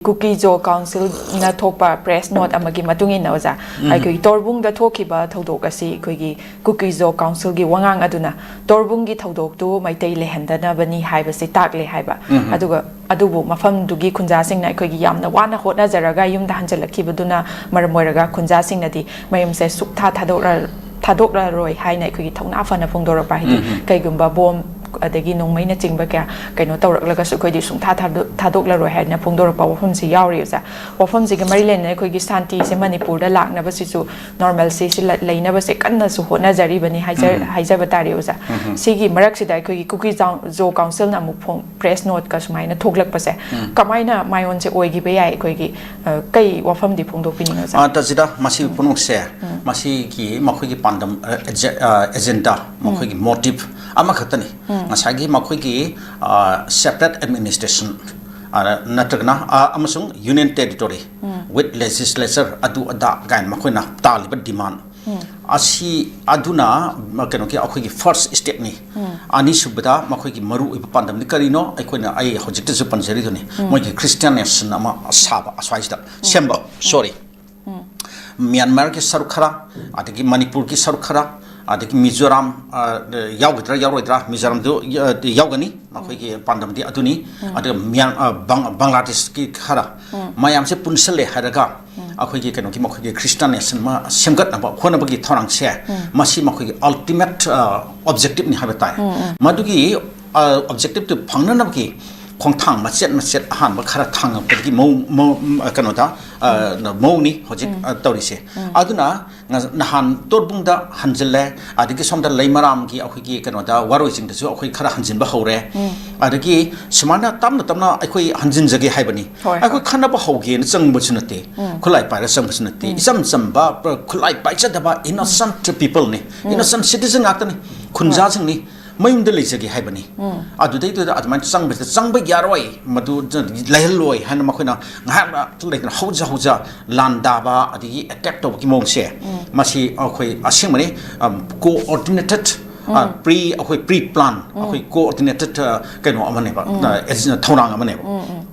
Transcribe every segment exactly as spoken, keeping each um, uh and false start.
ꯀꯨꯀꯤ ꯖꯣ ꯀꯥꯎꯟꯁꯤꯜꯅ ꯊꯣꯛꯄ press note ꯑꯃꯒꯤ ꯃꯇꯨꯡ ꯏꯟꯅ, ꯑꯣꯖꯥ, ꯑꯩꯈꯣꯏꯒꯤ ꯇꯣꯔꯕꯨꯡꯗ ꯊꯣꯛꯈꯤꯕ ꯊꯧꯗꯣꯛ ꯑꯁꯤ ꯑꯩꯈꯣꯏꯒꯤ ꯀꯨꯀꯤ ꯖꯣ ꯀꯥꯎꯟꯁꯤꯜꯒꯤ ꯋꯥꯉꯥꯡ ꯑꯗꯨꯅ ꯇꯣꯔꯕꯨꯡꯒꯤ ꯊꯧꯗꯣꯛꯇꯨ ꯃꯩꯇꯩ ꯂꯩꯍꯟꯗꯅꯕꯅꯤ ꯍꯥꯏꯕꯁꯤ ꯇꯥꯛꯂꯦ ꯍꯥꯏꯕ꯫ ꯑꯗꯨꯒ ꯑꯗꯨꯕꯨ ꯃꯐꯝꯗꯨꯒꯤ ꯈꯨꯟꯖꯥꯁꯤꯡꯅ ꯑꯩꯈꯣꯏꯒꯤ ꯌꯥꯝꯅ ꯋꯥꯅ ꯍꯣꯠꯅꯖꯔꯒ ꯌꯨꯝꯗ ꯍꯟꯖꯤꯜꯂꯛꯈꯤꯕꯗꯨꯅ ꯃꯔꯝ ꯑꯣꯏꯔꯒ ꯈꯨꯟꯖꯥꯁꯤꯡꯅꯗꯤ ꯃꯌꯨꯝꯁꯦ ꯁꯨꯛꯊꯥ ꯊꯥꯗꯣꯛꯂ-, ꯊꯥꯗꯣꯛꯂꯔꯣꯏ ꯍꯥꯏꯅ ꯑꯩꯈꯣꯏꯒꯤ ꯊꯧꯅꯥ ꯐꯅ ꯐꯣꯡꯗꯣꯔꯛꯄ, ꯍꯥꯏꯗꯤ ꯀꯩꯒꯨꯝꯕ ꯕꯣꯝ ꯑꯗꯒꯤ ꯅꯣꯡꯃꯩꯅꯆꯤꯡꯕ ꯀꯌꯥ ꯀꯩꯅꯣ ꯇꯧꯔꯛꯂꯒꯁꯨ ꯑꯩꯈꯣꯏꯗꯤ ꯁꯨꯡꯊꯥ ꯊꯥꯗꯣ-, ꯊꯥꯗꯣꯛꯂꯔꯣꯏ ꯍꯥꯏꯅ ꯐꯣꯡꯗꯣꯔꯛꯄ ꯋꯥꯐꯝꯁꯤ ꯌꯥꯎꯔꯤ, ꯑꯣꯖꯥ꯫ ꯋꯥꯐꯝꯁꯤꯒ ꯃꯔꯤ ꯂꯩꯅꯅ ꯑꯩꯈꯣꯏꯒꯤ ꯁꯥꯟꯇꯤꯁꯦ ꯃꯅꯤꯄꯨꯔꯗ ꯂꯥꯛꯅꯕꯁꯤꯁꯨ, normalcyꯁꯤ ꯂ-, ꯂꯩꯅꯕꯁꯦ ꯀꯟꯅꯁꯨ ꯍꯣꯠꯅꯖꯔꯤꯕꯅꯤ ꯍꯥꯏꯖ-, ꯍꯥꯏꯖꯕ ꯇꯥꯔꯦ, ꯑꯣꯖꯥ꯫ ꯁꯤꯒꯤ ꯃꯔꯛꯁꯤꯗ ꯑꯩꯈꯣꯏꯒꯤ ꯀꯨꯀꯤ ꯖꯥꯎ-, ꯖꯣ ꯀꯥꯎꯟꯁꯤꯜꯅ ꯑꯃꯨꯛ ꯐꯣꯡ-, ꯄ꯭ꯔꯦꯁ ꯅꯣꯠꯀ ꯁꯨꯃꯥꯏꯅ ꯊꯣꯛꯂꯛꯄꯁꯦ ꯀꯃꯥꯏꯅ ꯃꯥꯏꯑꯣꯟꯁꯦ ꯑꯣꯏꯈꯤꯕ ꯌꯥꯏ? ꯑꯩꯈꯣꯏꯒꯤ, ꯑ, ꯀꯩ ꯋꯥꯐꯝꯗꯤ ꯐꯣꯡꯗꯣꯛꯄꯤꯅꯤꯡꯉꯤ, ꯑꯣꯖꯥ? ꯑꯥ, ꯇꯖꯤꯗꯥ, ꯃꯁꯤꯒꯤ ꯄꯨꯝꯅꯃꯛꯁꯦ, ꯃꯁꯤꯒꯤ ꯃꯈꯣꯏꯒꯤ ꯄꯥꯟꯗꯝ, ꯑ, ꯑꯦꯖꯦ-, ꯑ, ꯑꯦꯖꯦꯟꯗꯥ, ꯃꯈꯣꯏꯒꯤ ꯃꯣꯇꯤꯚ ꯑꯃꯈꯛꯇꯅꯤ꯫ ꯉꯁꯥꯏꯒꯤ ꯃꯈꯣꯏꯒꯤ, ꯑ, separate administration, ꯑ, ꯅꯠꯇ꯭ꯔꯒꯅ, ꯑ, ꯑꯃꯁꯨꯡ union territory with legislature, ꯑꯗꯨ ꯑꯗꯥ ꯀꯥꯏꯅ ꯃꯈꯣꯏꯅ ꯇꯥꯜꯂꯤꯕ ꯗꯤꯃꯥꯟ ꯑꯁꯤ ꯑꯗꯨꯅ, ꯃ-, ꯀꯩꯅꯣꯒꯤ ꯑꯩꯈꯣꯏꯒꯤ first stepꯅꯤ꯫ ꯑꯅꯤꯁꯨꯕꯗ ꯃꯈꯣꯏꯒꯤ ꯃꯔꯨꯑꯣꯏꯕ ꯄꯥꯟꯗꯝꯗꯤ ꯀꯔꯤꯅꯣ? ꯑꯩꯈꯣꯏꯅ, ꯑꯩ ꯍꯧꯖꯤꯛꯇꯁꯨ ꯄꯟꯖꯔꯤꯗꯨꯅꯤ, ꯃꯣꯏꯒꯤ Christian nation ꯑꯃ ꯁꯥꯕ ꯑꯁ꯭ꯋꯥꯏꯁꯤꯗ ꯁꯦꯝꯕ, sorry꯫ ꯃ꯭ꯌꯥꯟꯃꯥꯔꯒꯤ ꯁꯔꯨꯛ ꯈꯔ, ꯑꯗꯒꯤ ꯃꯅꯤꯄꯨꯔꯒꯤ ꯁꯔꯨꯛ ꯈꯔ, ꯑꯗꯒꯤ ꯃꯤꯖꯣꯔꯥꯝ, ꯑ, ꯌꯥꯎꯒꯗ꯭ꯔꯥ ꯌꯥꯎꯔꯣꯏꯗ꯭ꯔꯥ? ꯃꯤꯖꯣꯔꯥꯝꯗꯨ, ꯑ, ꯌꯥꯎꯒꯅꯤ, ꯃꯈꯣꯏꯒꯤ ꯄꯥꯟꯗꯝꯗꯤ ꯑꯗꯨꯅꯤ꯫ ꯑꯗꯨꯒ ꯃ꯭ꯌꯥꯟ-, ꯑ, ꯕꯪ-, ꯕꯪꯒ꯭ꯂꯥꯗꯦꯁꯀꯤ ꯈꯔ, ꯃꯌꯥꯝꯁꯦ ꯄꯨꯟꯁꯤꯜꯂꯦ ꯍꯥꯏꯔꯒ ꯑꯩꯈꯣꯏꯒꯤ ꯀꯩꯅꯣꯒꯤ, ꯃꯈꯣꯏꯒꯤ Christian nation ꯑꯃ ꯁꯦꯝꯒꯠꯅꯕ ꯍꯣꯠꯅꯕꯒꯤ ꯊꯧꯔꯥꯡꯁꯦ, ꯃꯁꯤ ꯃꯈꯣꯏꯒꯤ ultimate, ꯑ, objectiveꯅꯤ ꯍꯥꯏꯕ ꯇꯥꯏ꯫ ꯃꯗꯨꯒꯤ, ꯑ, objectiveꯇꯨ ꯐꯪꯅꯅꯕꯒꯤ ꯈꯣꯡꯊꯥꯡ ꯃꯆꯦꯠ ꯃꯆꯦꯠ ꯑꯍꯥꯟꯕ ꯈꯔ ꯊꯥꯡꯉꯛꯄꯒꯤ ꯃꯑꯣꯡ, ꯃꯑꯣꯡ, ꯀꯩꯅꯣꯗ, ꯑ, ꯃꯑꯣꯡꯅꯤ ꯍꯧꯖꯤꯛ, ꯑ, ꯇꯧꯔꯤꯁꯦ꯫ ꯑꯗꯨꯅ ꯉ-, ꯅꯍꯥꯟ ꯇꯣꯔꯕꯨꯡꯗ ꯍꯟꯖꯤꯜꯂꯦ, ꯑꯗꯒꯤ ꯁꯣꯝꯗ ꯂꯩꯃꯔꯥꯝꯒꯤ ꯑꯩꯈꯣꯏꯒꯤ ꯀꯩꯅꯣꯗ, ꯋꯥꯔꯣꯏꯁꯤꯡꯗꯁꯨ ꯑꯩꯈꯣꯏ ꯈꯔ ꯍꯟꯖꯤꯟꯕ ꯍꯧꯔꯦ꯫ ꯑꯗꯒꯤ ꯁꯨꯃꯥꯏꯅ ꯇꯞꯅ ꯇꯞꯅ ꯑꯩꯈꯣꯏ ꯍꯟꯖꯤꯟꯖꯒꯦ ꯍꯥꯏꯕꯅꯤ꯫ ꯍꯣꯏ, ꯑꯩꯈꯣꯏ ꯍꯣꯏ꯫ ꯈꯟꯅꯕ ꯍꯧꯒꯦꯅ ꯆꯪꯕꯁꯨ ꯅꯠꯇꯦ, ꯈꯨꯠꯂꯥꯏ ꯄꯥꯏꯔꯒ ꯆꯪꯕꯁꯨ ꯅꯠꯇꯦ, ꯏꯆꯝ ꯆꯝꯕ, ꯄ-, ꯈꯨꯠꯂꯥꯏ ꯄꯥꯏꯖꯗꯕ innocent peopleꯅꯤ, innocent citizen ꯉꯥꯛꯇꯅꯤ, ꯈꯨꯟꯖꯥꯁꯤꯡꯅꯤ꯫ ꯃꯌꯨꯝꯗ ꯂꯩꯖꯒꯦ ꯍꯥꯏꯕꯅꯤ꯫ ꯑꯗꯨꯗꯩꯗꯨꯗ ꯑꯗꯨꯃꯥꯏꯅ ꯆꯪꯕꯁꯤꯗ, "ꯆꯪꯕ ꯌꯥꯔꯣꯏ, ꯃꯗꯨ ꯂꯩꯍꯜꯂꯣꯏ" ꯍꯥꯏꯅ ꯃꯈꯣꯏꯅ ꯉꯥꯏꯍꯥꯛ ꯂꯩꯇꯅ ꯍꯧꯖ ꯍꯧꯖ ꯂꯥꯟꯗꯥꯕ, ꯑꯗꯒꯤ attack ꯇꯧꯕꯒꯤ ꯃꯑꯣꯡꯁꯦ, ꯃꯁꯤ ꯑꯩꯈꯣꯏ ꯑꯁꯦꯡꯕꯅꯤ, ꯑꯝ, coordinated, ꯑ, pre, ꯑꯩꯈꯣꯏ pre plan, ꯑꯩꯈꯣꯏ coordinated, ꯑ, ꯀꯩꯅꯣ ꯑꯃꯅꯦꯕ, ꯑ, ꯊꯧꯔꯥꯡ ꯑꯃꯅꯦꯕ꯫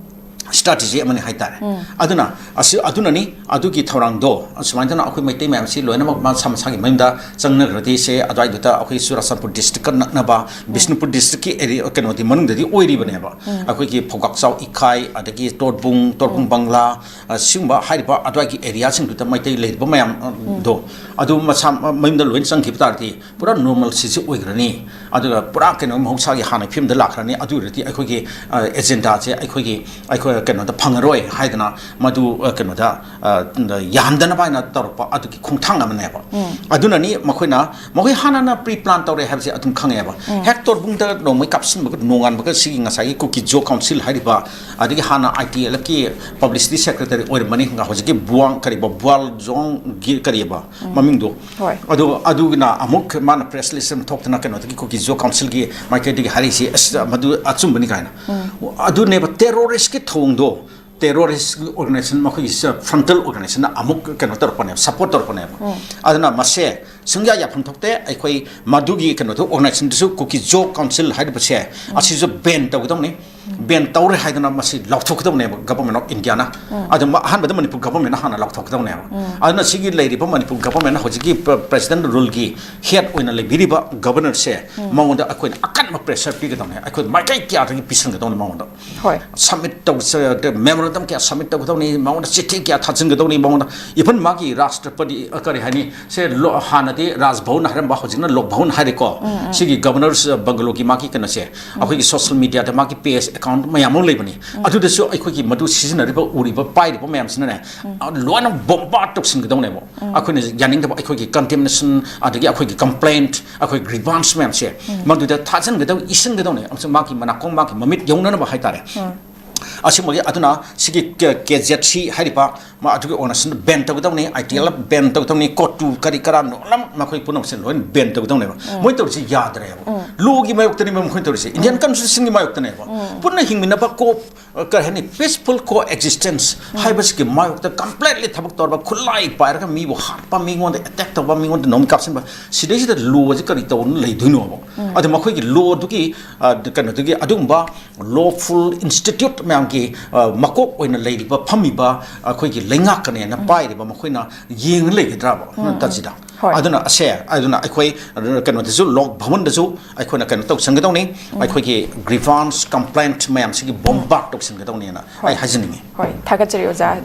ꯁ꯭ꯇ꯭ꯔꯦꯇꯦꯖꯤ ꯑꯃꯅꯤ ꯍꯥꯏꯇꯥꯔꯦ꯫ ꯑꯗꯨꯅ ꯑꯁꯤ, ꯑꯗꯨꯅꯅꯤ ꯑꯗꯨꯒꯤ ꯊꯧꯔꯥꯡꯗꯣ ꯁꯨꯃꯥꯏꯅ ꯇꯧꯅ ꯑꯩꯈꯣꯏ ꯃꯩꯇꯩ ꯃꯌꯥꯝꯁꯤ ꯂꯣꯏꯅꯃꯛ ꯃꯁꯥ ꯃꯁꯥꯒꯤ ꯃꯌꯨꯝꯗ ꯆꯪꯅꯈ꯭ꯔꯗꯤ, ꯁꯦ ꯑꯗꯨꯋꯥꯏꯗꯨꯗ ꯑꯩꯈꯣꯏ ꯆꯨꯔꯆꯥꯟꯄꯨꯔ ꯗꯤꯁꯇ꯭ꯔꯤꯛꯀ ꯅꯛꯅꯕ, ꯕꯤꯁꯅꯨꯄꯨꯔ ꯗꯤꯁꯇ꯭ꯔꯤꯛꯀꯤ ꯑꯦꯔꯤꯌꯥ, ꯀꯩꯅꯣꯗꯤ ꯃꯅꯨꯡꯗꯗꯤ ꯑꯣꯏꯔꯤꯕꯅꯦꯕ꯫ ꯑꯩꯈꯣꯏꯒꯤ ꯐꯧꯒꯥꯛꯆꯥꯎ ꯏꯈꯥꯏ, ꯑꯗꯒꯤ ꯇꯣꯔꯕꯨꯡ, ꯇꯣꯔꯕꯨꯡ ꯕꯪꯂꯥ, ꯑ, ꯁꯤꯒꯨꯝꯕ ꯍꯥꯏꯔꯤꯕ ꯑꯗꯨꯋꯥꯏꯒꯤ ꯑꯦꯔꯤꯌꯥꯁꯤꯡꯗꯨꯗ ꯃꯩꯇꯩ ꯂꯩꯔꯤꯕ ꯃꯌꯥꯝꯗꯣ, ꯑꯗꯨ ꯃꯁꯥ ꯃ-, ꯃꯌꯨꯝꯗ ꯂꯣꯏꯅ ꯆꯪꯈꯤꯕ ꯇꯥꯔꯗꯤ ꯄꯨꯔꯥ ꯅꯣꯔꯃꯦꯜꯁꯤꯁꯨ ꯑꯣꯏꯈ꯭ꯔꯅꯤ꯫ ꯑꯗꯨꯒ ꯄꯨꯔꯥ ꯀꯩꯅꯣ ꯃꯍꯧꯁꯥꯒꯤ ꯍꯥꯟꯅ ꯐꯤꯕꯝꯗ ꯂꯥꯛꯈ꯭ꯔꯅꯤ꯫ ꯑꯗꯨ ꯑꯣꯏꯔꯗꯤ ꯑꯩꯈꯣꯏꯒꯤ, ꯑ, ꯑꯦꯖꯦꯟꯗꯥꯁꯦ ꯑꯩꯈꯣꯏꯒꯤ, ꯑꯩꯈꯣꯏ ꯀꯩꯅꯣꯗ ꯐꯪꯉꯔꯣꯏ ꯍꯥꯏꯗꯅ ꯃꯗꯨ, ꯑ, ꯀꯩꯅꯣꯗ, ꯑ, ꯌꯥꯍꯟꯗꯅꯕ ꯍꯥꯏꯅ ꯇꯧꯔꯛꯄ ꯑꯗꯨꯒꯤ ꯈꯣꯡꯊꯥꯡ ꯑꯃꯅꯦꯕ꯫ ꯑꯗꯨꯅꯅꯤ ꯃꯈꯣꯏꯅ, ꯃꯈꯣꯏ ꯍꯥꯟꯅꯅ ꯄ꯭ꯔꯤ ꯄ꯭ꯂꯥꯟ ꯇꯧꯔꯦ ꯍꯥꯏꯕꯁꯦ ꯑꯗꯨꯝ ꯈꯪꯉꯦꯕ꯫ ꯍꯦꯛ ꯇꯣꯔꯕꯨꯡꯗ ꯅꯣꯡꯃꯩ ꯀꯥꯞꯁꯤꯟꯕꯒ ꯅꯣꯡꯉꯥꯟꯕꯒ ꯁꯤꯒꯤ ꯉꯁꯥꯏꯒꯤ ꯀꯨꯀꯤ ꯖꯣ ꯀꯥꯎꯟꯁꯤꯜ ꯍꯥꯏꯔꯤꯕ, ꯑꯗꯒꯤ ꯍꯥꯟꯅ ꯑꯥꯏ ꯇꯤ ꯑꯦꯜ ꯑꯦꯐꯀꯤ ꯄꯕ꯭ꯂꯤꯁꯤꯇꯤ ꯁꯦꯀ꯭ꯔꯦꯇꯔꯤ ꯑꯣꯏꯔꯝꯕꯅꯤ, ꯍꯧꯖꯤꯛꯀꯤ ꯕꯨꯋꯥꯡ ꯀꯔꯤꯕ, ꯕꯨꯋꯥꯜ ꯖꯣꯡꯒꯤ ꯀꯔꯤꯕ ꯃꯃꯤꯡꯗꯣ, ꯍꯣꯏ꯫ ꯑꯗꯨ, ꯑꯗꯨꯒꯤꯅ ꯑꯃꯨꯛ ꯃꯥꯅ ꯄ꯭ꯔꯦꯁ ꯔꯤꯂꯤꯁ ꯑꯃ ꯊꯣꯛꯇꯅ ꯀꯩꯅꯣꯗꯒꯤ ꯀꯨꯀꯤ ꯖꯣ ꯀꯥꯎꯟꯁꯤꯜꯒꯤ ꯃꯥꯏꯀꯩꯗꯒꯤ ꯍꯥꯏꯔꯛꯏꯁꯤ, ꯑꯁ, ꯃꯗꯨ ꯑꯆꯨꯝꯕꯅꯤ ꯀꯥꯏꯅ꯫ ꯑꯗꯨꯅꯦꯕ ꯇꯦꯔꯣꯔꯤꯁꯀꯤ ꯊꯧꯑꯣꯡꯗꯣ, ꯇꯦꯔꯣꯔꯤꯁ ꯑꯣꯔꯒꯅꯥꯏꯖꯦꯁꯟ, ꯃꯈꯣꯏꯒꯤ ꯁ-, ꯐ꯭ꯔꯟꯇꯦꯜ ꯑꯣꯔꯒꯅꯥꯏꯖꯦꯁꯟꯅ ꯑꯃꯨꯛ ꯀꯩꯅꯣ ꯇꯧꯔꯛꯄꯅꯦꯕ, ꯁꯄꯣꯔꯠ ꯇꯧꯔꯛꯄꯅꯦꯕ꯫ ꯑꯗꯨꯅ ꯃꯁꯦ ꯁꯨꯡꯌꯥ ꯌꯥꯐꯝ ꯊꯣꯛꯇꯦ꯫ ꯑꯩꯈꯣꯏ ꯃꯗꯨꯒꯤ ꯀꯩꯅꯣꯗꯣ, ꯑꯣꯔꯒꯅꯥꯏꯖꯦꯁꯟꯗꯨꯁꯨ, ꯀꯨꯀꯤ ꯖꯣ ꯀꯥꯎꯟꯁꯤꯜ ꯍꯥꯏꯔꯤꯕꯁꯦ, ꯑꯁꯤꯁꯨ ꯕꯦꯟ ꯇꯧꯒꯗꯧꯅꯤ꯫ ꯕꯦꯟ ꯇꯧꯔꯦ ꯍꯥꯏꯗꯅ ꯃꯁꯤ ꯂꯥꯎꯊꯣꯛꯀꯗꯧꯅꯦꯕ, ꯒꯚꯔꯟꯃꯦꯟ ꯑꯣꯐ ꯏꯟꯗꯤꯌꯥꯅ꯫ ꯑꯗꯨ ꯃ-, ꯑꯍꯥꯟꯕꯗ ꯃꯅꯤꯄꯨꯔ ꯒꯚꯔꯟꯃꯦꯟꯅ ꯍꯥꯟꯅ ꯂꯥꯎꯊꯣꯛꯀꯗꯧꯅꯦꯕ꯫ ꯑꯗꯨꯅ ꯁꯤꯒꯤ ꯂꯩꯔꯤꯕ ꯃꯅꯤꯄꯨꯔ ꯒꯚꯔꯟꯃꯦꯟꯅ ꯍꯧꯖꯤꯛꯀꯤ ꯄ-, ꯄ꯭ꯔꯦꯁꯤꯗꯦꯟ ꯔꯨꯜꯒꯤ ꯍꯦꯗ ꯑꯣꯏꯅ ꯂꯩꯕꯤꯔꯤꯕ ꯒꯚꯔꯅꯔꯁꯦ, ꯃꯉꯣꯟꯗ ꯑꯩꯈꯣꯏꯅ ꯑꯀꯟꯕ ꯄ꯭ꯔꯦꯁꯔ ꯄꯤꯒꯗꯧꯅꯦ, ꯑꯩꯈꯣꯏ ꯃꯥꯏꯀꯩ ꯀꯌꯥꯗꯒꯤ ꯄꯤꯁꯟꯒꯗꯧꯅꯦ ꯃꯉꯣꯟꯗ꯫ ꯍꯣꯏ꯫ ꯁꯕꯃꯤꯠ ꯇꯧꯖ-, ꯃꯦꯃꯣꯔꯦꯟꯗꯝ ꯀꯌꯥ ꯁꯕꯃꯤꯠ ꯇꯧꯒꯗꯧꯅꯤ, ꯃꯉꯣꯟꯗ ꯆꯤꯊꯤ ꯀꯌꯥ ꯊꯥꯖꯤꯟꯒꯗꯧꯅꯤ, ꯃꯉꯣꯟꯗ ꯏꯚꯟ ꯃꯥꯒꯤ ꯔꯥꯁꯇ꯭ꯔꯄꯇꯤ, ꯑ, ꯀꯔꯤ ꯍꯥꯏꯅꯤ, ꯁꯦ ꯂꯣ-, ꯍꯥꯟꯅꯗꯤ ꯔꯥꯖꯚꯋꯟ ꯍꯥꯏꯔꯝꯕ, ꯍꯧꯖꯤꯛꯅ ꯂꯣꯛ ꯚꯋꯟ ꯍꯥꯏꯔꯦꯀꯣ꯫ ꯁꯤꯒꯤ ꯒꯚꯔꯅꯔꯁ ꯕꯪꯒꯂꯣꯒꯤ ꯃꯥꯒꯤ ꯀꯩꯅꯣꯁꯦ, ꯑꯩꯈꯣꯏꯒꯤ ꯁꯣꯁꯤꯌꯦꯜ ꯃꯤꯗꯤꯌꯥꯗ ꯃꯥꯒꯤ ꯄꯦꯖ ꯑꯦꯀꯥꯎꯟ ꯃꯌꯥꯝ ꯑꯃ ꯂꯩꯕꯅꯤ꯫ ꯑꯗꯨꯗꯁꯨ ꯑꯩꯈꯣꯏꯒꯤ ꯃꯗꯨ ꯁꯤꯖꯤꯟꯅꯔꯤꯕ, ꯎꯔꯤꯕ, ꯄꯥꯏꯔꯤꯕ ꯃꯌꯥꯝꯁꯤꯅꯅꯦ, ꯑ, ꯂꯣꯏꯅ ꯕꯣꯝꯕꯥꯔꯗ ꯇꯧꯁꯤꯟꯒꯗꯧꯅꯦꯕ꯫ ꯑꯩꯈꯣꯏꯅ ꯌꯥꯅꯤꯡꯗꯕ ꯑꯩꯈꯣꯏꯒꯤ ꯀꯟꯗꯦꯝꯅꯦꯁꯟ, ꯑꯗꯒꯤ ꯑꯩꯈꯣꯏꯒꯤ ꯀꯝꯄ꯭ꯂꯦꯟꯠ, ꯑꯩꯈꯣꯏ ꯒ꯭ꯔꯤꯚꯥꯟꯁ ꯃꯌꯥꯝꯁꯦ ꯃꯗꯨꯗ ꯊꯥꯖꯤꯟꯒꯗꯧ, ꯏꯁꯤꯟꯒꯗꯧꯅꯦ꯫ ꯑꯃꯁꯨꯡ ꯃꯥꯒꯤ ꯃꯅꯥꯀꯣꯡ, ꯃꯥꯒꯤ ꯃꯃꯤꯠ ꯌꯧꯅꯅꯕ ꯍꯥꯏꯇꯥꯔꯦ꯫ ꯑꯁꯤꯃꯒꯤ, ꯑꯗꯨꯅ ꯁꯤꯒꯤ ꯀꯦ-, ꯀꯦ ꯖꯦꯠ ꯁꯤ ꯍꯥꯏꯔꯤꯕ ꯃꯥ ꯑꯗꯨꯒꯤ ꯑꯣꯔꯒꯅꯥꯏꯖꯦꯁꯟ ꯕꯦꯟ ꯇꯧꯒꯗꯧꯅꯤ, ꯑꯥꯏ ꯇꯤ ꯑꯦꯜ ꯑꯦꯐ ꯕꯦꯟ ꯇꯧꯒꯗꯧꯅꯤ, ꯀꯣꯇꯨ ꯀꯔꯤ ꯀꯔꯥ ꯂꯣꯏꯅꯃꯛ ꯃꯈꯣꯏ ꯄꯨꯝꯅꯃꯛꯁꯦ ꯂꯣꯏꯅ ꯕꯦꯟ ꯇꯧꯒꯗꯧꯅꯦꯕ꯫ ꯃꯣꯏ ꯇꯧꯔꯤꯁꯤ ꯌꯥꯗ꯭ꯔꯦꯕ꯫ ꯂꯣꯒꯤ ꯃꯥꯌꯣꯛꯇꯅꯦꯕ ꯃꯈꯣꯏꯅ ꯇꯧꯔꯤꯁꯦ, ꯏꯟꯗꯤꯌꯟ ꯀꯟꯁꯇꯤꯇ꯭ꯌꯨꯁꯟꯒꯤ ꯃꯥꯌꯣꯛꯇꯅꯦꯕ꯫ ꯄꯨꯟꯅ ꯍꯤꯡꯃꯤꯟꯅꯕ ꯀꯣ ꯀꯔꯤ ꯍꯥꯏꯅꯤ, peaceful coexistence ꯍꯥꯏꯕꯁꯤꯒꯤ ꯃꯥꯌꯣꯛꯇ completely ꯊꯕꯛ ꯇꯧꯔꯕ, ꯈꯨꯠꯂꯥꯏ ꯄꯥꯏꯔꯒ ꯃꯤꯕꯨ ꯍꯥꯠꯄ, ꯃꯤꯉꯣꯟꯗ attack ꯇꯧꯕ, ꯃꯤꯉꯣꯟꯗ ꯅꯣꯡꯃꯩ ꯀꯥꯞꯁꯤꯟꯕ, ꯁꯤꯗꯩꯁꯤꯗ ꯂꯣꯁꯤ ꯀꯔꯤ ꯇꯧꯅ ꯂꯩꯗꯣꯏꯅꯣꯕ? ꯑꯗꯨ ꯃꯈꯣꯏꯒꯤ ꯂꯣꯗꯨꯒꯤ ꯀꯩꯅꯣꯗꯨꯒꯤ ꯑꯗꯨꯒꯨꯝꯕ lawful institute ꯃꯌꯥꯝꯒꯤ ꯃꯀꯣꯛ ꯑꯣꯏꯅ ꯂꯩꯔꯤꯕ, ꯐꯝꯃꯤꯕ ꯑꯩꯈꯣꯏꯒꯤ ꯂꯩꯉꯥꯛꯀꯅꯦꯅ ꯄꯥꯏꯔꯤꯕ ꯃꯈꯣꯏꯅ ꯌꯦꯡꯉ ꯂꯩꯒꯗ꯭ꯔꯕ? ꯇꯥꯖꯤꯗ? ꯑꯗꯨꯅ ꯑꯁꯦ, ꯑꯗꯨꯅ ꯑꯩꯈꯣꯏ ꯀꯩꯅꯣꯗꯁꯨ, ꯂꯣꯛ ꯚꯕꯟꯗꯁꯨ ꯑꯩꯈꯣꯏꯅ ꯀꯩꯅꯣ ꯇꯧꯁꯟꯒꯗꯧꯅꯤ꯫ ꯑꯩꯈꯣꯏꯒꯤ grievance complaint ꯃꯌꯥꯝꯁꯤꯒꯤ bombard ꯇꯧꯁꯟꯒꯗꯧꯅꯦꯅ ꯑꯩ ꯍꯥꯏꯖꯅꯤꯡꯉꯤ꯫ ꯍꯣꯏ, ꯊꯥꯒꯠꯆꯔꯤ ꯑꯣꯖꯥ꯫